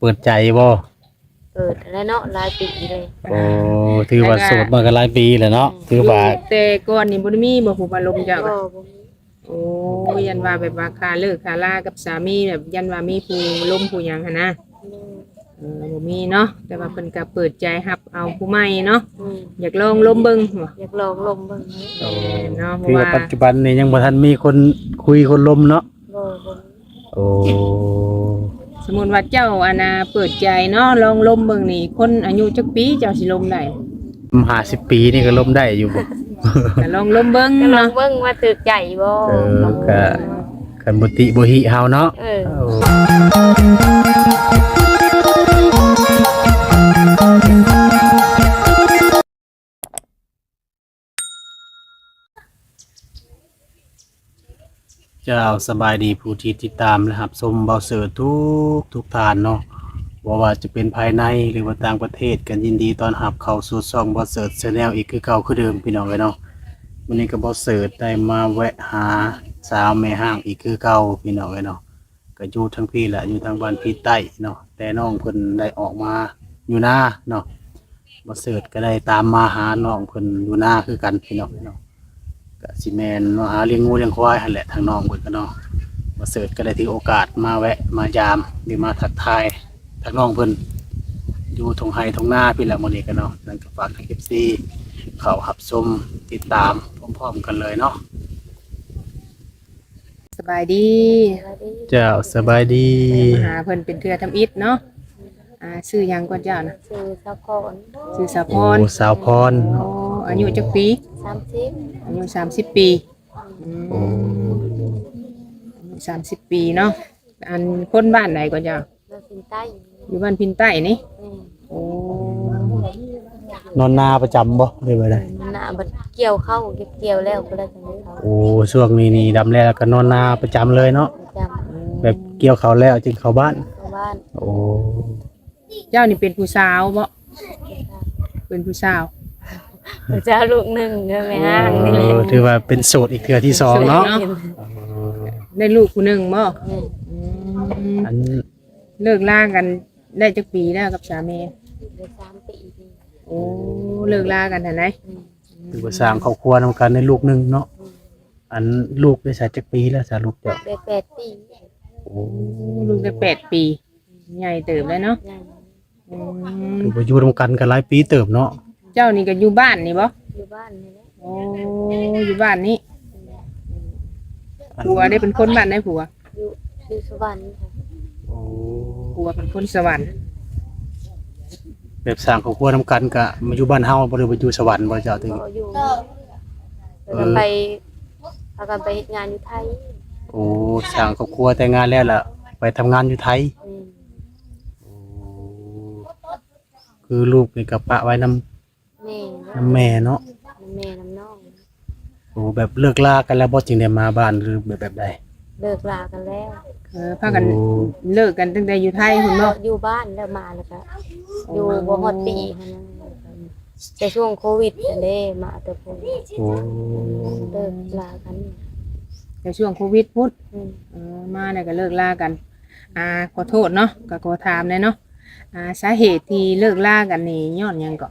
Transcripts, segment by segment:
ປີດໃຈບໍ່? ເປີດແລ້ວເນາະ ຫຼາຍປີເລີຍ. ໂອ້ ຖືວ່າໂສດມາກໍຫຼາຍປີແລ້ວເນາະ. ອືມ ຖືວ່າ ຢູ່ແຕ່ກ່ອນນີ້ບໍ່ໄດ້ມີບໍ່ຜູ້ມາລົມເຈົ້າ? ບໍ່ ບໍ່ມີ. ໂອ້ ຢ້ານວ່າແບບວ່າຄາເລີກຄາລາກັບສາມີ ແບບຢ້ານວ່າມີຜູ້ລົມຜູ້ຫຍັງຫັ້ນນະ. ແມ່ນ. ເອີ ບໍ່ມີເນາະ ແຕ່ວ່າເພິ່ນກໍເປີດໃຈຮັບເອົາຜູ້ໃໝ່ເນາະ. ອືມ ຢາກລອງລົມເບິ່ງບໍ່? ຢາກລອງລົມເບິ່ງ. ໂອ້ ແມ່ນເນາະ ຖືວ່າ ເພາະວ່າປັດຈຸບັນນີ້ຍັງບໍ່ທັນມີຄົນຄຸຍຄົນລົມເນາະ? ບໍ່ ບໍ່ມີ. ໂອ້ ສົມມຸດວ່າເຈົ້າ ອັນນ່າ ເປີດໃຈເນາະ ລອງລົມເບິ່ງນີ້ ຄົນອາຍຸຈັກປີເຈົ້າຊິລົມໄດ້? ຫ້າສິບປີນີ້ກໍລົມໄດ້ຢູ່ບໍ່? ກໍລອງລົມເບິ່ງເນາະ ກໍລອງເບິ່ງວ່າຖືກໃຈບໍ່. ເອີ ກໍ ຄັນບໍ່ຕິບໍ່ຫິເຮົາເນາະ. ເອີ ໂອ້ ເຈົ້າ ສະບາຍດີຜູ້ທີ່ຕິດຕາມ ແລະ ຮັບຊົມເບົາເສີດທຸກໆທ່ານເນາະ ບໍ່ວ່າຈະເປັນພາຍໃນ ຫຼືວ່າຕ່າງປະເທດ ກໍຍິນດີຕ້ອນຮັບເຂົ້າສູ່ຊ່ອງເບົາເສີດ Channel ອີກຄືເກົ່າຄືເດີມ ພີ່ນ້ອງເອີຍເນາະ. ມື້ນີ້ກໍເບົາເສີດໄດ້ມາແວະຫາສາວແມ່ຮ້າງອີກຄືເກົ່າ ພີ່ນ້ອງເອີຍເນາະ. ກໍຢູ່ທາງພີ້ແຫຼະ ຢູ່ທາງບ້ານພີ້ໃຕ້ເນາະ ແຕ່ນ້ອງເພິ່ນໄດ້ອອກມາຢູ່ນາເນາະ. ບໍ່ເສີດກໍໄດ້ຕາມມາຫານ້ອງເພິ່ນຢູ່ນາຄືກັນພີ່ນ້ອງເນາະ. ກະຊິແມ່ນມາຫາລ້ຽງງົວລ້ຽງຄວາຍຫັ້ນແຫຼະ ທາງນ້ອງເພິ່ນກໍເນາະ. ບໍ່ເສີດກໍໄດ້ຖືໂອກາດມາແວະມາຢາມ ຫຼືມາທັກທາຍທາງນ້ອງເພິ່ນ ຢູ່ທົ່ງໄຮ່ທົ່ງນາພີ້ແຫຼະມື້ນີ້ກໍເນາະ. ນັ້ນກໍຝາກໃຫ້ເອັຟຊີເຂົ້າຮັບຊົມຕິດຕາມພ້ອມໆກັນເລີຍເນາະ. ສະບາຍດີ. ສະບາຍດີ. ເຈົ້າ ສະບາຍດີ. ມາຫາເພິ່ນເປັນເທື່ອທຳອິດເນາະ. ອ່າ ຊື່ຫຍັງກ່ອນເຈົ້ານະ? ຊື່ສາວພອນ. ຊື່ສາວພອນ. ໂອ້ ສາວພອນ. ໂອ້ ອາຍຸຈັກປີ? ສາມສິບ. ອາຍຸສາມສິບປີ. ອືມ. ໂອ້ ອາຍຸສາມສິບປີເນາະ. ອັນ ຄົນບ້ານໃດກ່ອນເຈົ້າ? ບ້ານພີ້ໃຕ້. ຢູ່ບ້ານພີ້ໃຕ້ນີ້? ແມ່ນ. ໂອ້ ນອນນາປະຈຳບໍ່ ຫຼືວ່າໃດ? ນອນນາ ບັດກ່ຽວເຂົ້າ ເກັບກ່ຽວແລ້ວກໍໄດ້ຈັງໄດ້ເຂົ້າ. ໂອ້ ຊ່ວງນີ້ນີ້ດຳແລ້ວກໍນອນນາປະຈຳເລີຍເນາະ? ປະຈຳ. ແບບກ່ຽວເຂົ້າແລ້ວຈຶ່ງເຂົ້າບ້ານ? ເຂົ້າບ້ານ. ໂອ້ ເຈົ້ານີ້ເປັນຜູ້ສາວບໍ່? ເປັນຜູ້ສາວ. ເປັນຜູ້ສາວລູກໜຶ່ງ ແມ່ຮ້າງ. ເອີ ຖືວ່າເປັນໂສດອີກເທື່ອທີສອງເນາະ. ໂສດເນາະ. ເອີ ໄດ້ລູກຜູ້ໜຶ່ງບໍ່? ແມ່ນ. ອືມ ອັນ ເລີກລາກັນໄດ້ຈັກປີແລ້ວກັບສາມີ? ໄດ້ສາມປີ. ໂອ້ ເລີກລາກັນຫັ້ນໃດ? ອືມ. ຖືວ່າສ້າງຄອບຄົວນຳກັນໄດ້ລູກໜຶ່ງເນາະ. ອືມ. ອັນ ລູກໄດ້ສັກຈັກປີແລ້ວສາ ລູກເຈົ້າ? ໄດ້ແປດປີ. ໂອ້ ລູກໄດ້ແປດປີ ໃຫຍ່ເຕີບແລ້ວເນາະ. ໃຫຍ່. ອືມ ຖືວ່າຢູ່ນຳກັນກໍຫຼາຍປີເຕີບເນາະ. ເຈົ້ານີ້ກໍຢູ່ບ້ານນີ້ບໍ່? ຢູ່ບ້ານນີ້ແຫຼະ. ໂອ້ ຢູ່ບ້ານນີ້. ອືມ. ຜົວໄດ້ເປັນຄົນບ້ານໃດຜົວ? ຢູ່ ຢູ່ສະຫວັນ. ໂອ້ ຜົວເປັນຄົນສະຫວັນ. ແບບສ້າງຄອບຄົວນຳກັນກະມາຢູ່ບ້ານເຮົາບໍ່ ຫຼືວ່າຢູ່ສະຫວັນບໍ່ເຈົ້າ? ບໍ່ ຢູ່ ເອີ ແລ້ວກໍໄປ ພາກັນໄປເຮັດງານຢູ່ໄທ. ໂອ້ ສ້າງຄອບຄົວແຕ່ງງານແລ້ວລະໄປທຳງານຢູ່ໄທ. ອືມ. ໂອ້ ຄືລູກນີ້ກໍປະໄວ້ນຳ ແມ່ ນຳແມ່ເນາະ. ນຳແມ່ນຳນ້ອງ. ໂອ້ ແບບເລີກລາກັນແລ້ວບໍ່ ຈຶ່ງໄດ້ມາບ້ານ ຫຼືແບບ ແບບໃດ? ເລີກລາກັນແລ້ວ. ເອີ ພາກັນ ໂອ້ ເລີກກັນຕັ້ງແຕ່ຢູ່ໄທພຸ້ນເນາະ? ຢູ່ບ້ານແລ້ວ ມາແລ້ວກໍ ໂອ້ ຢູ່ບໍ່ຮອດປີຫັ້ນນະ. ແຕ່ຊ່ວງໂຄວິດຫັ້ນເດ້ ມາແຕ່ພຸ້ນ. ໂອ້ ເລີກລາກັນແຕ່ຊ່ວງໂຄວິດພຸ້ນ. ອືມ. ເອີ ມາແລ້ວກໍເລີກລາກັນ. ອ່າ ຂໍໂທດເນາະ ກໍຂໍຖາມແດ່ເນາະ. ອ່າ ສາເຫດທີ່ເລີກລາກັນນີ້ຍ້ອນຫຍັງເກາະ?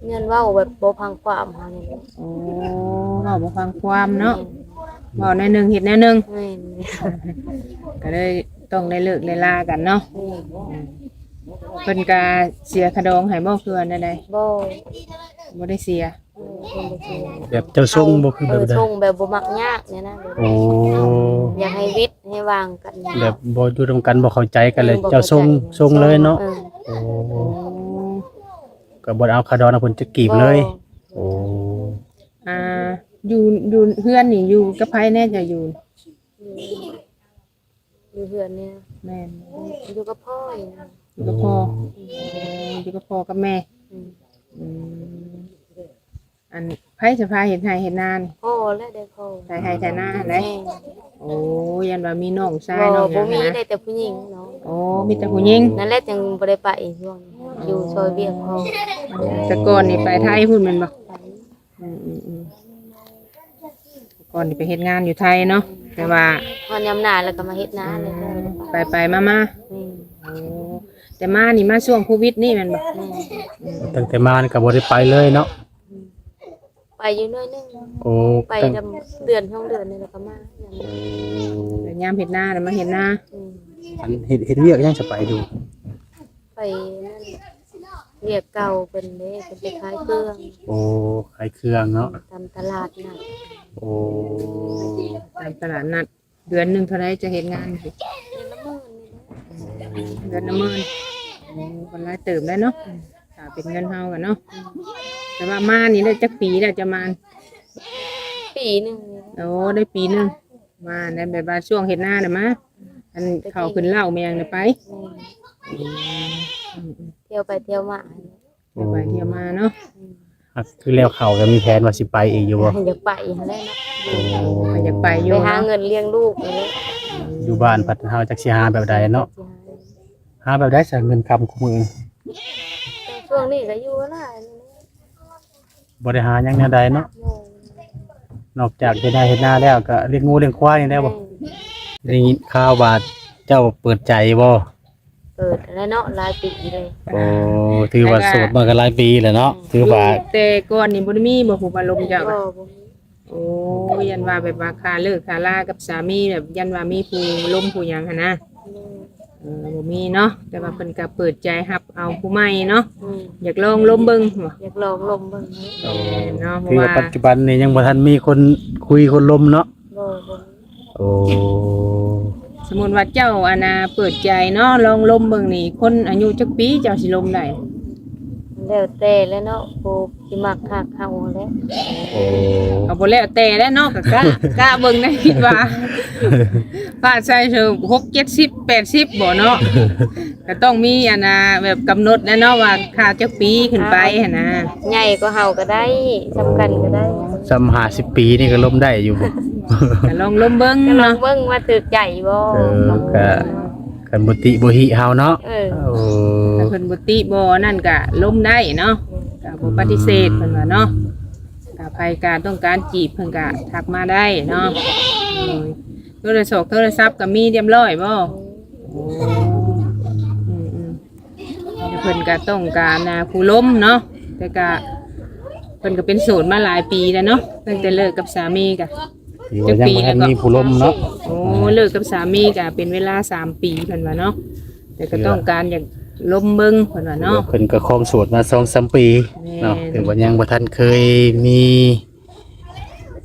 ຍ້ອນເວົ້າແບບບໍ່ຟັງຄວາມເຮົານີ້ແຫຼະ. ໂອ້ ເວົ້າບໍ່ຟັງຄວາມເນາະ. ແມ່ນ. ເວົ້າແນວໜຶ່ງເຮັດແນວໜຶ່ງ. ແມ່ນ. ກໍເລີຍຕ້ອງໄດ້ເລີກໄດ້ລາກັນເນາະ. ແມ່ນ. ເພິ່ນກະເສຍຄ່າດອງໃຫ້ບໍ່ ຄືວ່າແນວໃດ? ບໍ່ ບໍ່ໄດ້ເສຍ. ເອີ ເພິ່ນບໍ່ສົ່ງ. ແບບເຈົ້າສົ່ງບໍ່ ຄືແບບໃດ? ເອີ ສົ່ງແບບບໍ່ມັກຍາກນີ້ນະ. ໂອ້ ຢາກໃຫ້ວິດໃຫ້ວ່າງກັນ ແບບບໍ່ຢູ່ນຳກັນ ບໍ່ເຂົ້າໃຈກັນ ເອີ ແລ້ວເຈົ້າສົ່ງ ບໍ່ເຂົ້າໃຈ ສົ່ງເລີຍເນາະ. ເອີ. ໂອ້ ກໍບໍ່ໄດ້ເອົາຄ່າດອງນຳເພິ່ນຈັກກີບເລີຍ. ບໍ່. ໂອ້ ອ່າ ຢູ່ ຢູ່ເຮືອນນີ້ຢູ່ກັບໃຜແດ່ ເຈົ້າຢູ່? ຢູ່ ຢູ່ເຮືອນນີ້. ແມ່ນ. ຢູ່ກັບພໍ່. ຢູ່ກັບພໍ່. ໂອ້ ເອີ ຢູ່ກັບພໍ່ກັບແມ່. ອືມ. ອືມ. ອັນ ໃຜສະພາເຮັດໄຮ່ເຮັດນານີ້? ພໍ່ແຫຼະ ໄດ້ພໍ່ ໄຖໄຮ່ໄຖນາຫັ້ນໃດ. ແມ່ນ. ໂອ້ ຢ້ານວ່າມີນ້ອງຊາຍ ບໍ່ ນ້ອງຫຍັງ ບໍ່ມີ ນະ ໄດ້ແຕ່ຜູ້ຍິງເນາະ. ໂອ້ ມີແຕ່ຜູ້ຍິງ. ນັ້ນແຫຼະ ຈັ່ງບໍ່ໄດ້ໄປຊ່ວງ ຢູ່ຊ່ອຍວຽກພໍ່. ໂອ້ ແຕ່ກ່ອນນີ້ໄປໄທພຸ້ນແມ່ນບໍ່? ໄປ. ອືມໆໆ ກ່ອນນີ້ໄປເຮັດງານຢູ່ໄທເນາະ ແຕ່ວ່າຮອດຍາມໜ້າແລ້ວກໍມາເຮັດນາເລີຍ. ອືມ ໄປໆມາໆ. ແມ່ນ. ໂອ້ ແຕ່ມານີ້ມາຊ່ວງໂຄວິດນີ້ແມ່ນບໍ່? ແມ່ນ. ອືມ ຕັ້ງແຕ່ມານີ້ກໍບໍ່ໄດ້ໄປເລີຍເນາະ? ອືມ ໄປຢູ່ໜ້ອຍໜຶ່ງ. ໂອ້ ໄປ ຕັ້ງ ດຳເດືອນສອງເດືອນນີ້ແລ້ວກໍມາ. ໂອ້ ແລ້ວຍາມເຮັດນາແລ້ວມາເຮັດນາ. ອືມ ອັນເຮັດ ເຮັດວຽກຫຍັງ ຈະໄປຢູ່? ໄປນັ້ນ ວຽກເກົ່າເພິ່ນເດ້ ເພິ່ນໄປຂາຍເຄື່ອງ. ໂອ້ ຂາຍເຄື່ອງເນາະ ຕາມຕະຫຼາດນັດ. ໂອ້ ຕາມຕະຫຼາດນັດ. ເດືອນໜຶ່ງເທົ່າໃດຈະເຮັດງານ? ເດືອນລະໝື່ນນີ້ແຫຼະ. ເດືອນລະໝື່ນ. ໂອ້ ກໍຫຼາຍເຕີບແລ້ວເນາະ ຖ້າເປັນເງິນເຮົາກໍເນາະ. ແຕ່ວ່າມານີ້ໄດ້ຈັກປີແລ້ວຈະມາ? ປີໜຶ່ງນີ້ແຫຼະ. ໂອ້ ໄດ້ປີໜຶ່ງ ມາແລ້ວ ແບບວ່າຊ່ວງເຮັດນານະມາ ອັນເຂົ້າຂຶ້ນເລົ້າແມ່ນຫຍັງນະໄປ. ແມ່ນ. ອືມ ອືມໆ ທ່ຽວໄປທ່ຽວມາ. ທ່ຽວໄປທ່ຽວມາເນາະ. ອືມ ຫາກຄືແລ້ວເຂົ້າ ກໍມີແຜນວ່າຊິໄປອີກຢູ່ບໍ່? ຢາກໄປຫັ້ນແຫຼະເນາະ. ໂອ້ ກໍຢາກໄປຢູ່ ໄປຫາເງິນລ້ຽງລູກຫັ້ນແຫຼະ. ຢູ່ບ້ານພັດເຮົາຈັກຊິຫາແບບໃດເນາະ. ຫາແບບໃດຊະ ເງິນຄຳຄູ່ມື້? ຊ່ວງນີ້ກໍຢູ່ຫຼາຍນີ້ແຫຼະ ບໍ່ໄດ້ຫາຫຍັງແນວໃດເນາະ. ໂດຍ ນອກຈາກເຮັດໄຮ່ເຮັດນາແລ້ວ ກໍລ້ຽງງົວລ້ຽງຄວາຍນີ້ແຫຼະບໍ່? ແມ່ນ. ໄດ້ຍິນຂ່າວວ່າເຈົ້າເປີດໃຈບໍ່? ເປີດແລ້ວເນາະ ຫຼາຍປີເລີຍ. ໂອ້ ຖືວ່າໂສດມາກໍຫຼາຍປີແລ້ວເນາະ. ອືມ ຖືວ່າ ແຕ່ກ່ອນນີ້ບໍ່ໄດ້ມີບໍ່ຜູ້ມາລົມເຈົ້າ? ບໍ່ ບໍ່ມີ. ໂອ້ ຢ້ານວ່າແບບວ່າຄາເລີກຄາລາກັບສາມີ ແບບຢ້ານວ່າມີຜູ້ລົມຜູ້ຫຍັງຫັ້ນນະ. ແມ່ນ. ເອີ ບໍ່ມີເນາະ ແຕ່ວ່າເພິ່ນກໍເປີດໃຈຮັບເອົາຜູ້ໃໝ່ເນາະ. ອືມ ຢາກລອງລົມເບິ່ງບໍ່? ຢາກລອງລົມເບິ່ງ. ໂອ້ ແມ່ນເນາະ ຖືວ່າ ເພາະວ່າປັດຈຸບັນນີ້ຍັງບໍ່ທັນມີຄົນຄຸຍຄົນລົມເນາະ. ບໍ່ ບໍ່. ໂອ້ ສົມມຸດວ່າເຈົ້າ ອັນນ່າ ເປີດໃຈເນາະ ລອງລົມເບິ່ງນີ້ ຄົນອາຍຸຈັກປີເຈົ້າຊິລົມໄດ້? ແລ້ວແຕ່ແຫຼະເນາະ ຜູ້ທີ່ມັກຮັກເຮົາຫັ້ນແຫຼະ. ໂອ້ ກໍບໍ່ແລ້ວແຕ່ແຫຼະເນາະ ກໍກະ ກະເບິ່ງໄດ້ ຄິດວ່າ ປາດໃສ່ຫົກເຈັດສິບແປດສິບບໍ່ເນາະ. ກໍຕ້ອງມີ ອັນນ່າ ແບບກຳນົດແຫຼະເນາະ ວ່າຖ້າຈັກປີຂຶ້ນໄປຫັ້ນນະ. ໃຫຍ່ກວ່າເຮົາກໍໄດ້ ສ່ຳກັນກໍໄດ້. ສ່ຳຫ້າສິບປີນີ້ກໍລົມໄດ້ຢູ່ບໍ່? ກໍລອງລົມເບິ່ງເນາະ ກໍລອງເບິ່ງວ່າຖືກໃຈບໍ່. ເອີ ກໍຄັນບໍ່ຕິບໍ່ຫິເຮົາເນາະ. ເອີ ໂອ້ ຖ້າເພິ່ນບໍ່ຕິບໍ່ນັ້ນກໍລົມໄດ້ເນາະ ອືມ ກໍບໍ່ປະຕິເສດເພິ່ນວ່າເນາະ. ອືມ ຖ້າໃຜກໍຕ້ອງການຈີບເພິ່ນກໍທັກມາໄດ້ເນາະ. ໂດຍ ໂທລະສັບ ໂທລະສັບກໍມີຮຽບຮ້ອຍບໍ່? ໂອ້ ອືມໆ ແຕ່ເພິ່ນກໍຕ້ອງການ ອ່າ ຜູ້ລົມເນາະ ແຕ່ກໍເພິ່ນກໍເປັນໂສດມາຫຼາຍປີແລ້ວເນາະ ຕັ້ງແຕ່ເລີກກັບສາມີກໍ ຖືວ່າຍັງບໍ່ທັນມີຜູ້ລົມເນາະ. ໂອ້ ເລີກກັບສາມີກໍເປັນເວລາສາມປີເພິ່ນວ່າເນາະ ແຕ່ກໍຕ້ອງການຢາກລົມເບິ່ງເພິ່ນວ່າເນາະ. ເພິ່ນກໍຄອງໂສດມາສອງສາມປີເນາະ. ແມ່ນ. ຖືວ່າຍັງບໍ່ທັນເຄີຍມີ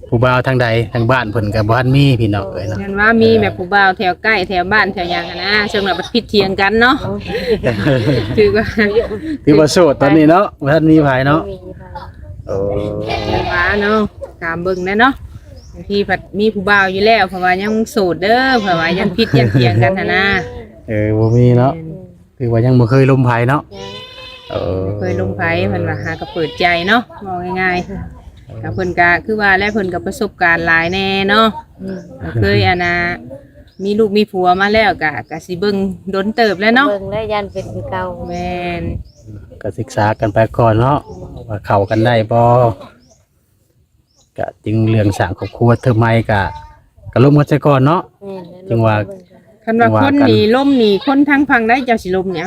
ຜູ້ບ່າວທາງໃດ ທາງບ້ານເພິ່ນກໍບໍ່ທັນມີພີ່ນ້ອງເອີຍເນາະ. ແມ່ນວ່າມີແບບຜູ້ບ່າວແຖວໃກ້ແຖວບ້ານແຖວຫຍັງຫັ້ນນະ ເຊິ່ງວ່າມັນຜິດຖຽງກັນເນາະ. ຖືວ່າ ຖືວ່າໂສດຕອນນີ້ເນາະ ບໍ່ທັນມີໃຜເນາະ. ບໍ່ມີໃຜ. ໂອ້ ວ່າເນາະ ຖາມເບິ່ງແດ່ເນາະ ບາງທີພັດມີຜູ້ບ່າວຢູ່ແລ້ວ ເພາະວ່າຍັງໂສດເດີ ເພາະວ່າຢ້ານຜິດຢ້ານຖຽງກັນຫັ້ນນະ. ເອີ ບໍ່ມີເນາະ. ແມ່ນ. ຖືວ່າຍັງບໍ່ເຄີຍລົມໃຜເນາະ. ຍັງ. ເອີ ບໍ່ເຄີຍລົມໃຜ ເພິ່ນວ່າຫາກໍເປີດໃຈເນາະ ເວົ້າງ່າຍໆ. ເອີ ກໍເພິ່ນກໍຄືວ່າແຫຼະ ເພິ່ນກໍປະສົບການຫຼາຍແດ່ເນາະ. ອືມ ກໍເຄີຍອັນນ່າ ມີລູກມີຜົວມາແລ້ວ ກໍ ກໍຊິເບິ່ງດົນເຕີບແຫຼະເນາະ. ເບິ່ງແລ້ວຢ້ານເປັນຄືເກົ່າ. ແມ່ນ. ກໍສຶກສາກັນໄປກ່ອນເນາະ ວ່າເຂົ້າກັນໄດ້ບໍ່. ກະຈຶ່ງເລື່ອງສ້າງຄອບຄົວເທື່ອໃໝ່ກະ ກະລົມກັນຊະກ່ອນເນາະ. ແມ່ນ. ຈຶ່ງວ່າ ຄັນວ່າຄົນນີ້ລົມນີ້ ຄົນທາງຝັ່ງໃດເຈົ້າຊິລົມນີ້?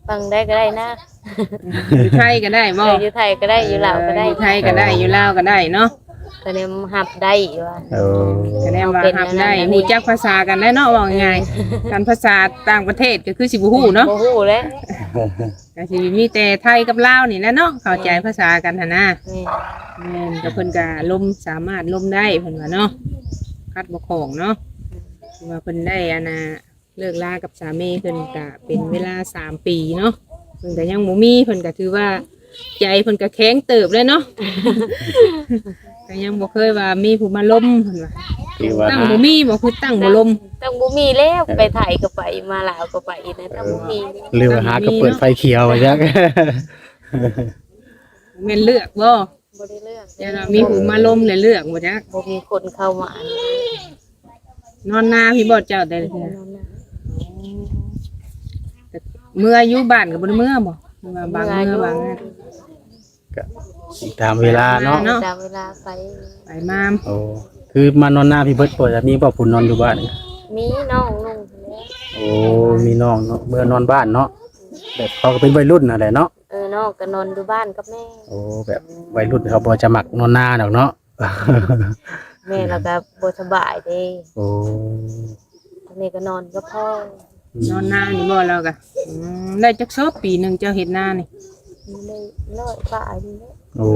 ຝັ່ງໃດກໍໄດ້ນະ. ຢູ່ໄທກໍໄດ້ບໍ່? ເອີ ຢູ່ໄທກໍໄດ້ ຢູ່ລາວກໍໄດ້. ເອີ ຢູ່ໄທກໍໄດ້ ຢູ່ລາວກໍໄດ້ເນາະ. ຄະແນນຮັບໄດ້ວ່າ. ເອີ ຄະແນນວ່າຮັບໄດ້ ຮູ້ຈັກພາສາກັນໄດ້ເນາະ ເວົ້າງ່າຍໆ. ຄັນພາສາຕ່າງປະເທດກໍຄືຊິບໍ່ຮູ້ເນາະ. ບໍ່ຮູ້ແຫຼະ. ກໍຊິມີແຕ່ໄທກັບລາວນີ້ແຫຼະເນາະ ເຂົ້າໃຈພາສາກັນຫັ້ນນະ. ແມ່ນ. ແມ່ນ ກໍເພິ່ນກໍລົມ ສາມາດລົມໄດ້ເພິ່ນວ່າເນາະ ຂັດບໍ່ຂ້ອງເນາະ. ຖືວ່າເພິ່ນໄດ້ອັນນ່າ ເລີກລາກັບສາມີເພິ່ນກໍເປັນເວລາສາມປີເນາະ ເພິ່ນກໍຍັງບໍ່ມີ ເພິ່ນກໍຖືວ່າໃຈເພິ່ນກໍແຂງເຕີບເລີຍເນາະ. ກໍຍັງບໍ່ເຄີຍວ່າມີຜູ້ມາລົມເພິ່ນວ່າ. ຕັ້ງບໍ່ມີບໍ່ ຄືຕັ້ງບໍ່ລົມ? ຕັ້ງ ຕັ້ງບໍ່ມີແລ້ວ. ເອີ ໄປໄທກໍໄປ ມາລາວກໍໄປນະ ຕັ້ງບໍ່ມີ. ເອີ ຫຼືວ່າຫາກໍເປີດໄຟຂຽວວ່າຈັກ. ແມ່ນເລືອກບໍ່? ບໍ່ໄດ້ເລືອກ. ຢ້ານວ່າມີຜູ້ມາລົມແລ້ວເລືອກບໍ່ຈັກ. ບໍ່ມີຄົນເຂົ້າມາ. ນອນນາພີ້ບໍ່ເຈົ້າແຕ່ລະເທື່ອ? ນອນນາ. ເມືອຢູ່ບ້ານກໍບໍ່ໄດ້ເມືອບໍ່? ຫຼືວ່າບາງເມືອບາງນັ້ນ? ກະຕາມເວລາເນາະ. ຕາມເວລາໄປ ໄປມາ. ໂອ້ ຄືມານອນນາພີ້ເບິດບໍ່? ຈະມີບໍ່ຜູ້ນອນຢູ່ບ້ານ? ມີນ້ອງໜຶ່ງ. ໂອ້ ໂອ້ ມີນ້ອງເນາະ ເມືອນອນບ້ານເນາະ ແບບເຂົາກໍເປັນໄວລຸ້ນຫັ້ນແຫຼະເນາະ. ເອີ ນ້ອງກໍນອນຢູ່ບ້ານກັບແມ່. ໂອ້ ແບບໄວລຸ້ນເຂົາບໍ່ຈະມັກນອນນາດອກເນາະ. ແມ່ລາວກໍບໍ່ສະບາຍເດ້. ໂອ້ ແມ່ກໍນອນກັບພໍ່. ອືມ ນອນນານີ້ບໍ່ລາວກະ? ອືມ ໄດ້ຈັກສອບປີໜຶ່ງເຈົ້າເຮັດນານີ້? ໄດ້ຮ້ອຍປາຍນີ້ແຫຼະ. ໂອ້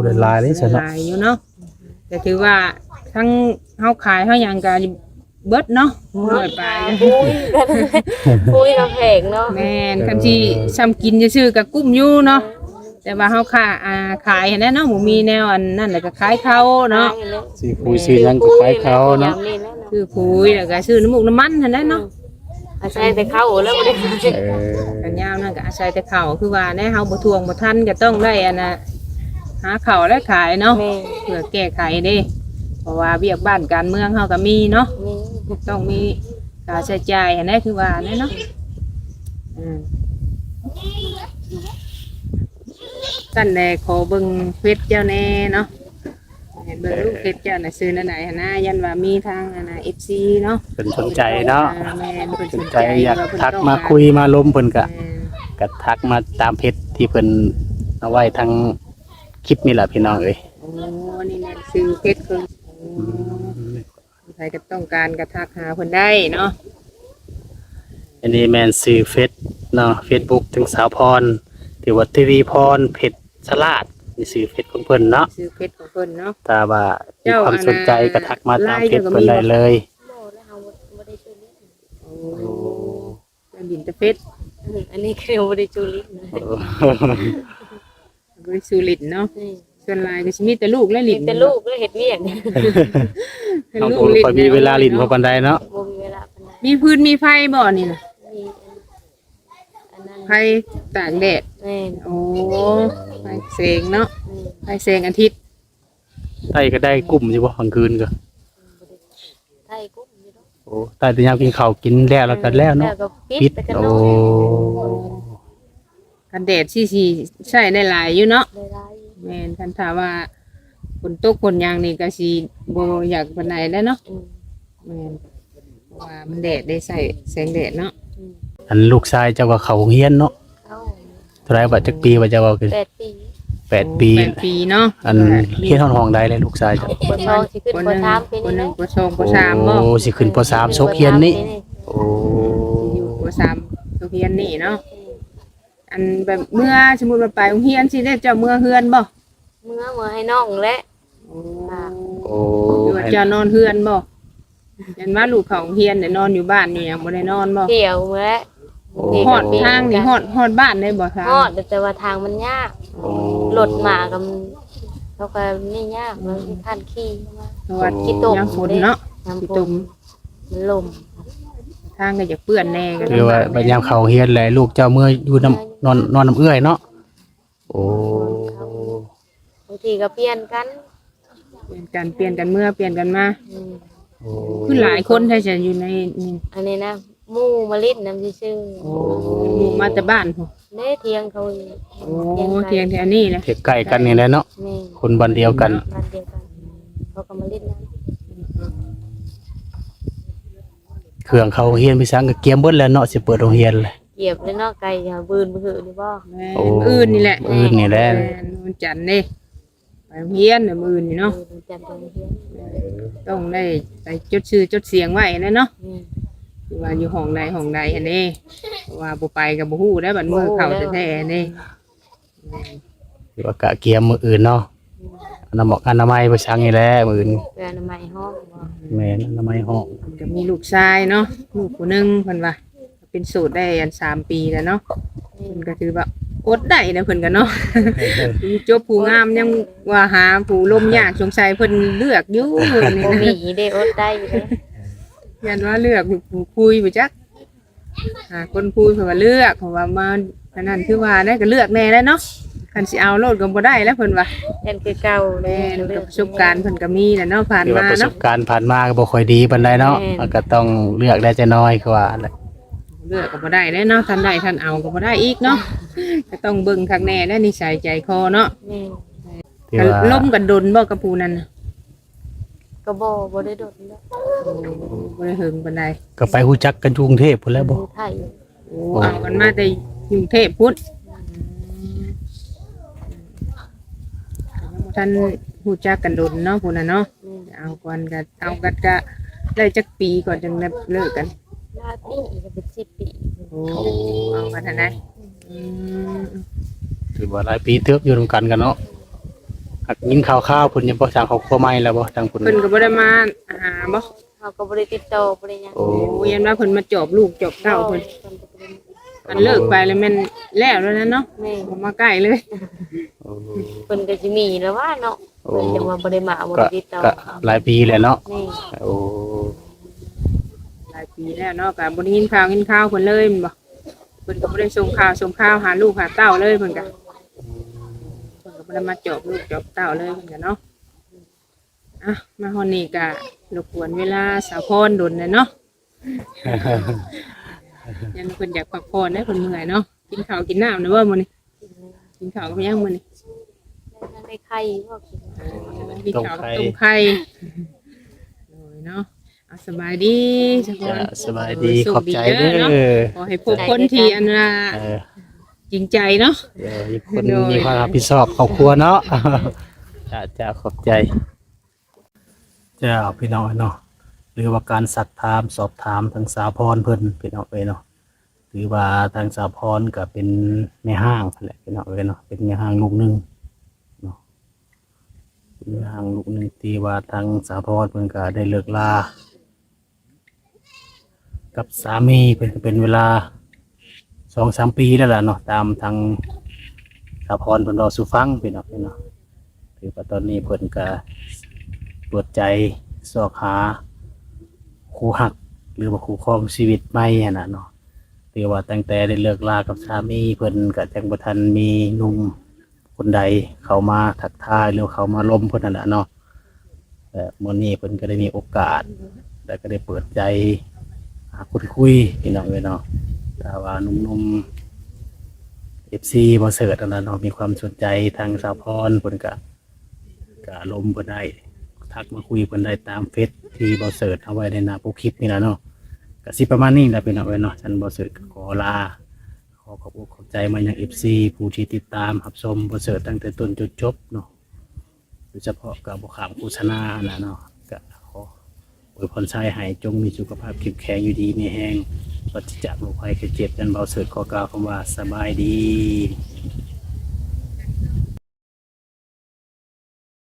ໄດ້ຫຼາຍເດ້ຊັ້ນເນາະ. ໄດ້ຫຼາຍຢູ່ເນາະ. ກໍຖືວ່າທັງເຮົາຂາຍເຮົາຫຍັງກໍເບິດເນາະ. ເບິດ ຮ້ອຍປາຍ ປຸ້ຍກັນ ປຸ້ຍກໍແພງເນາະ. ແມ່ນ ຄັນຊິຊ່ຳກິນຊື່ໆກໍກຸ້ມຢູ່ເນາະ. ແຕ່ວ່າເຮົາຂາ ອ່າ ຂາຍຫັ້ນແຫຼະເນາະ ບໍ່ມີແນວອັນນັ້ນແຫຼະ ກໍຂາຍເຂົ້າເນາະ. ຂາຍຫັ້ນແຫຼະ ຊື້ປຸ້ຍຊື້ຫຍັງກໍຂາຍເຂົ້າເນາະ. ຊື້ປຸ້ຍແລ້ວກໍຊື້ນ້ຳມູກນ້ຳມັນຫັ້ນແຫຼະເນາະ. ອືມ ອາໄສແຕ່ເຂົ້າແລ້ວບໍ່ໄດ້ຂາຍ. ເອີ ຄັນຍາມນັ້ນກໍອາໄສແຕ່ເຂົ້າ ຄືວ່າແນ່ ເຮົາບໍ່ທວງບໍ່ທັນກໍຕ້ອງໄດ້ອັນນ່າ ຫາເຂົ້າແລະຂາຍເນາະ. ແມ່ນ ເພື່ອແກ້ໄຂເດ້ ເພາະວ່າວຽກບ້ານການເມືອງເຮົາກໍມີເນາະ. ມີ ຕ້ອງມີຄ່າໃຊ້ຈ່າຍຫັ້ນແຫຼະ ຄືວ່າແນ່ເນາະ. ອືມ ຊັ້ນແດ່ ຂໍເບິ່ງເຟສເຈົ້າແນ່ເນາະ. ໃຫ້ເບິ່ງລູກເຟສເຈົ້ານະ ຊື່ແນວໃດຫັ້ນນະ ຢ້ານວ່າມີທາງອັນນະ ເອັຟຊີເນາະ ເພິ່ນສົນໃຈເນາະ. ອ່າ ແມ່ນ ເພິ່ນສົນໃຈ ສົນໃຈ ຢາກທັກມາຄຸຍມາລົມເພິ່ນກະ ແມ່ນ ກະທັກມາຕາມເຟສທີ່ເພິ່ນເອົາໄວ້ທາງຄລິບນີ້ລະພີ່ນ້ອງເອີຍ. ໂອ້ ນີ້ແມ່ນຊື່ເຟສເພິ່ນ. ໂອ້ ອືມ ໃຜກໍຕ້ອງການກໍທັກຫາເພິ່ນໄດ້ເນາະ. ອັນນີ້ແມ່ນຊື່ເຟສເນາະ ເຟສບຸກ ທາງສາວພອນ ທີ່ວ່າ ທະວີພອນ ເພັດສະຫຼາດ ນີ້ຊື່ເຟສຂອງເພິ່ນເນາະ. ຊື່ເຟສຂອງເພິ່ນເນາະ. ຖ້າວ່າມີຄວາມສົນໃຈກໍທັກມາຕາມເຟສເພິ່ນໄດ້ເລີຍ. ບໍ່ ແລ້ວເຮົາບໍ່ໄດ້ຈຸລິນ. ໂອ້ ເຈົ້າຫຼິ້ນແຕ່ເຟສ. ອືມ ອັນນີ້ຄືບໍ່ໄດ້ຈຸລິນ. ໂອ້ ບໍ່ໄດ້ສູ່ຫຼິ້ນເນາະ. ອືມ ສ່ວນຫຼາຍກໍຊິມີແຕ່ລູກແຫຼະຫຼິ້ນ. ມີແຕ່ລູກແຫຼະເຮັດວຽກ. ເຮົາບໍ່ຄ່ອຍມີເວລາຫຼິ້ນພໍປານໃດເນາະ. ບໍ່ມີເວລາປານໃດ. ມີຟືນມີໄຟບໍ່ນີ້ນະ? ມີ ອັນນັ້ນ ໄຟຕາກແດດ. ແມ່ນ. ໂອ້ ໄຟແສງເນາະ. ອືມ ໄຟແສງອາທິດ. ໄດ້ກໍໄດ້ກຸ້ມຢູ່ບໍ່ກາງຄືນກໍ? ອືມ ບໍ່ໄດ້ ໄດ້ກຸ້ມຢູ່ດອກ. ໂອ້ ໄດ້ແຕ່ຍາມກິນເຂົ້າກິນແລ້ວ ແລ້ວກໍແລ້ວເນາະ. ແລ້ວກໍປິດ ປິດ ແລ້ວກໍນອນ. ໂອ້ ກັນແດດຊິ ຊິໃຊ້ໄດ້ຫຼາຍຢູ່ເນາະ. ໄດ້ຫຼາຍຢູ່. ແມ່ນ ຄັນຖ້າວ່າຝົນຕົກຝົນຫຍັງນີ້ກໍຊິບໍ່ຢາກປານໃດແຫຼະເນາະ. ອືມ ແມ່ນ ເພາະວ່າມັນແດດໄດ້ ໃຊ້ແສງແດດເນາະ. ອືມ ອັນລູກຊາຍເຈົ້າກໍເຂົ້າໂຮງຮຽນເນາະ. ເຂົ້າ. ເທົ່າໃດບາດ ຈັກປີບາດເຈົ້າເວົ້າຄື? ແປດປີ. ແປດປີ. ໂອ້ ແປດປີເນາະ. ອັນຮຽນຮອດຫ້ອງໃດແລ້ວລູກຊາຍເຈົ້າ? ປໍສອງຊິຂຶ້ນປໍສາມປີນີ້ແຫຼະ. ປໍໜຶ່ງ ປໍສອງ ປໍສາມບໍ່? ໂອ້ ຊິຂຶ້ນປໍສາມ ເອີ ສົກຮຽນນີ້. ໂອ້ ຢູ່ປໍສາມສົກຮຽນນີ້ເນາະ. ອືມ ອັນແບບເມື່ອສົມມຸດວ່າໄປໂຮງຮຽນຊິໄດ້ ເຈົ້າເມືອເຮືອນບໍ່? ເມືອ ເມືອໃຫ້ນ້ອງແຫຼະ. ໂອ້ ໂອ້ ຫຼືວ່າເຈົ້ານອນເຮືອນບໍ່? ແມ່ນວ່າລູກເຂົ້າໂຮງຮຽນໄດ້ນອນຢູ່ບ້ານຢູ່ຫຍັງ ບໍ່ໄດ້ນອນບໍ່? ດຽວແຫຼະ. ໂອ້ ຮອດທາງນີ້ ຮອດ ຮອດບ້ານໄດ້ບໍ່ທາງ? ຮອດ ແຕ່ວ່າທາງມັນຍາກ. ໂອ້ ລົດມາກໍ ເຂົາກໍນີ້ຍາກ ມັນຄັນຂີ່ມາ ເພາະວ່າຂີ້ຕົມ ຍາມຝົນເນາະ. ຍາມຝົນ ຂີ້ຕົມ ມັນລົມ ທາງກໍຢາກເປື້ອນແດ່. ຄືວ່າບັດຍາມເຂົ້າໂຮງຮຽນແຫຼະ ລູກເຈົ້າເມືອຢູ່ນຳ ນອນ ນອນນຳເອື້ອຍເນາະ. ໂອ້ ບາງທີກໍປ່ຽນກັນ ປ່ຽນກັນ ປ່ຽນກັນເມືອ ປ່ຽນກັນມາ. ອືມ ໂອ້ ຄືຫຼາຍຄົນແທ້ ຈະຢູ່ໃນນີ້. ອັນນີ້ນະ ໝູ່ມາຫຼິ້ນນຳຊື່ໆ. ໂອ້ ໝູ່ມາແຕ່ບ້ານພຸ້ນ ເດ້ ທຽງເຂົາ. ໂອ້ ທຽງແຖວນີ້ນະ ທຽງໃກ້ກັນນີ້ແຫຼະເນາະ. ແມ່ນ ຄົນບ້ານດຽວກັນ ບ້ານດຽວກັນ ເຂົາກໍມາຫຼິ້ນນຳ. ເຄື່ອງເຂົ້າໂຮງຮຽນໄປສັງກໍກຽມເບິດແລ້ວເນາະ ຊິເປີດໂຮງຮຽນແລ້ວ. ກຽມແລ້ວເນາະ ໃກ້ຫາມື້ອື່ນມື້ຮືນີ້ບໍ່? ແມ່ນ ໂອ້ ມື້ອື່ນນີ້ແຫຼະ ມື້ອື່ນນີ້ແຫຼະ. ແມ່ນ ວັນຈັນເດ້ ໄປໂຮງຮຽນມື້ອື່ນນີ້ເນາະ. ເອີ ວັນຈັນໄປໂຮງຮຽນ ຕ້ອງໄດ້ໄປຈົດຊື່ຈົດສຽງໄວ້ແຫຼະເນາະ. ແມ່ນ ຄືວ່າຢູ່ຫ້ອງໃດຫ້ອງໃດຫັ້ນເດ້ ເພາະວ່າບໍ່ໄປກໍບໍ່ຮູ້ໄດ໋ ບັດມື້ເຂົ້າແທ້ໆເດ້. ແມ່ນ ຖືວ່າກະກຽມມື້ອື່ນເນາະ. ອືມ ອະນາ ອະນາໄມໄປສັງນີ້ແຫຼະມື້ອື່ນ ເພື່ອອະນາໄມຫ້ອງບໍ່? ແມ່ນ ອະນາໄມຫ້ອງ. ເພິ່ນກໍມີລູກຊາຍເນາະ ລູກຜູ້ໜຶ່ງ ເພິ່ນວ່າເປັນໂສດໄດ້ອັນສາມປີແລ້ວເນາະ. ອືມ ເພິ່ນກໍຖືວ່າອົດໄດ້ນະ ເພິ່ນກໍເນາະ ຜູ້ຈົບຜູ້ງາມຍັງວ່າຫາຜູ້ລົມຍາກ. ສົງໄສເພິ່ນເລືອກຢູ່ນີ້ນະ ບໍ່ມີເດ້ ອົດໄດ້ຢູ່ເດ້. ຢ້ານວ່າເລືອກຜູ້ຄຸຍບໍ່ຈັກ ຫາຄົນຄຸຍ ເພິ່ນວ່າເລືອກ ເພາະວ່າມາອັນນັ້ນ ຄືວ່າໄດ້ກໍເລືອກແດ່ແຫຼະເນາະ. ຄັນຊິເອົາໂລດກໍບໍ່ໄດ້ແລ້ວເພິ່ນວ່າ. ແມ່ນຄືເກົ່າ. ແມ່ນ ປະສົບການເພິ່ນກໍມີແຫຼະເນາະ ຜ່ານມາເນາະ. ປະສົບການຜ່ານມາກໍບໍ່ຄ່ອຍດີປານໃດເນາະ. ແມ່ນ ກໍຕ້ອງເລືອກໄດ້ຈັກໜ້ອຍ ຄືວ່າແຫຼະ ເລືອກກໍບໍ່ໄດ້ແຫຼະເນາະ. ທັນໄດ້ທັນເອົາກໍບໍ່ໄດ້ອີກເນາະ ກໍຕ້ອງເບິ່ງຄັກແນ່ແຫຼະ ນິໄສໃຈຄໍເນາະ. ແມ່ນ ຖືວ່າລົມກັນດົນບໍ່ກັບຜູ້ນັ້ນນະ? ກໍບໍ່ ບໍ່ໄດ້ດົນແລ້ວ ໂອ້ ບໍ່ໄດ້ເຫິງປານໃດ. ກໍໄປຮູ້ຈັກກັນຢູ່ກຸງເທບພຸ້ນແຫຼະບໍ່? ໄທ ໂອ້ ເອົາກັນມາແຕ່ຢູ່ກຸງເທບພຸ້ນ ກໍຍັງບໍ່ທັນຮູ້ຈັກກັນດົນເນາະ ພຸ້ນນະເນາະ. ແມ່ນ ເອົາກ່ອນກໍ ເອົາກັນກໍໄດ້ຈັກປີກ່ອນຈຶ່ງໄດ້ເລີກກັນ? ຫຼາຍປີ ກໍເປັນສິບປີ. ໂອ້ ເອົາກັນຫັ້ນນະ. ອືມ ຖືວ່າຫຼາຍປີເຕີບຢູ່ນຳກັນກັນເນາະ. ຫາກຍິນຂ່າວໆ ເພິ່ນຍັງບໍ່ສ້າງຄອບຄົວໃໝ່ແລ້ວບໍ່ ທາງເພິ່ນ? ເພິ່ນກໍບໍ່ໄດ້ມາຫາບໍ່? ເຮົາກໍບໍ່ໄດ້ຕິດຕໍ່ ບໍ່ໄດ້ຫຍັງ. ໂອ້ ຢ້ານວ່າເພິ່ນມາຈອບລູກຈອບເຕົ້າເພິ່ນ. ເພິ່ນກໍບໍ່ໄດ້ ອັນເລີກໄປແລ້ວແມ່ນແລ້ວແລ້ວນັ້ນເນາະ. ແມ່ນ ບໍ່ມາໃກ້ເລີຍ. ໂອ້ ເພິ່ນກໍຊິມີແລ້ວວ່າເນາະ. ໂອ້ ເພິ່ນຈັ່ງວ່າບໍ່ໄດ້ມາ ບໍ່ໄດ້ຕິດຕໍ່. ກໍຫຼາຍປີແລ້ວເນາະ. ແມ່ນ ໂອ້ ຫຼາຍປີແລ້ວເນາະ ກໍບໍ່ໄດ້ຍິນຂ່າວຍິນຄາວເພິ່ນເລີຍແມ່ນບໍ່? ເພິ່ນກໍບໍ່ໄດ້ສົ່ງຂ່າວສົ່ງຄາວຫາລູກຫາເຕົ້າເລີຍ ເພິ່ນກໍ ເພິ່ນກໍບໍ່ໄດ້ມາຈອບລູກຈອບເຕົ້າເລີຍ ເພິ່ນກໍເນາະ. ອ່ະ ມາຮອດນີ້ກໍລົບກວນເວລາສາວພອນດົນແລ້ວເນາະ. ຢ້ານເພິ່ນຢາກພັກຜ່ອນເດ້ ເພິ່ນເມື່ອຍເນາະ. ກິນເຂົ້າກິນນ້ຳແລ້ວບໍ່ມື້ນີ້? ກິນເຂົ້າກັບຫຍັງມື້ນີ້? ຍັງໄດ້ໄຂ່ບໍ່ກິນ. ໂອ້ ກິນເຂົ້າກັບຕົ້ມໄຂ່. ໂດຍເນາະ. ອ່ະ ສະບາຍດີ ສະບາຍດີ ຂອບໃຈເດີ. ຂໍໃຫ້ພົບຄົນທີ່ອັນວ່າຈິງໃຈເນາະ. ເອີ ຄົນມີຄວາມຮັບຜິດຊອບຄອບຄົວເນາະ. ເຈົ້າ ເຈົ້າ ຂອບໃຈ. ເຈົ້າ ພີ່ນ້ອງເອີຍເນາະ ຫຼືວ່າການຊັກຖາມສອບຖາມທາງສາວພອນເພິ່ນ ພີ່ນ້ອງເອີຍເນາະ. ຖືວ່າທາງສາວພອນກໍເປັນແມ່ຮ້າງຫັ້ນແຫຼະ ພີ່ນ້ອງເອີຍເນາະ ເປັນແມ່ຮ້າງລູກໜຶ່ງເນາະ ເປັນແມ່ຮ້າງລູກໜຶ່ງທີ່ວ່າທາງສາວພອນເພິ່ນກໍໄດ້ເລີກລາ ກັບສາມີເພິ່ນກໍເປັນເວລາສອງສາມປີແລ້ວລະເນາະ ຕາມທາງສາວພອນເພິ່ນເວົ້າສູ່ຟັງ ພີ່ນ້ອງເນາະ. ຖືວ່າຕອນນີ້ເພິ່ນກໍເປີດໃຈຊອກຫາຄູ່ຮັກ ຫຼືວ່າຄູ່ຄອງຊີວິດໃໝ່ຫັ້ນນະເນາະ. ຖືວ່າຕັ້ງແຕ່ໄດ້ເລີກລາກັບສາມີ ເພິ່ນກໍຍັງບໍ່ທັນມີໜຸ່ມ ຄົນໃດເຂົ້າມາທັກທາຍ ຫຼືເຂົ້າມາລົມເພິ່ນຫັ້ນແຫຼະເນາະ. ແລະມື້ນີ້ເພິ່ນກໍໄດ້ມີໂອກາດ ແລະກໍໄດ້ເປີດໃຈຫາຄົນຄຸຍ ພີ່ນ້ອງເອີຍເນາະ. ຖ້າວ່າໜຸ່ມໆ ເອັຟຊີ ບໍ່ເສີດຫັ້ນນະເນາະ ມີຄວາມສົນໃຈທາງສາວພອນ ເພິ່ນກໍ ກໍລົມເພິ່ນໄດ້ ທັກມາຄຸຍເພິ່ນໄດ້ຕາມເຟສທີ່ບໍ່ເສີດເອົາໄວ້ໃນໜ້າປົກຄລິບນີ້ລະເນາະ. ກໍຊິປະມານນີ້ລະ ພີ່ນ້ອງເອີຍເນາະ. ຊັ້ນບໍ່ເສີດກໍຂໍລາ ຂໍຂອບອົກຂອບໃຈມາຍັງເອັຟຊີ ຜູ້ທີ່ຕິດຕາມຮັບຊົມບໍ່ເສີດຕັ້ງແຕ່ຕົ້ນຈົນຈົບເນາະ. ໂດຍສະເພາະກໍບໍ່ຂ້າມໂຄສະນາຫັ້ນນະເນາະ. ກໍຂໍອວຍພອນໄຊໃຫ້ຈົ່ງມີສຸຂະພາບເຂັ້ມແຂງ ຢູ່ດີມີແຮງ ປາສະຈາກໂລກໄພໄຂ້ເຈັບ. ນັ້ນ ເບົາເສີດຂໍກ່າວຄຳວ່າ ສະບາຍດີ.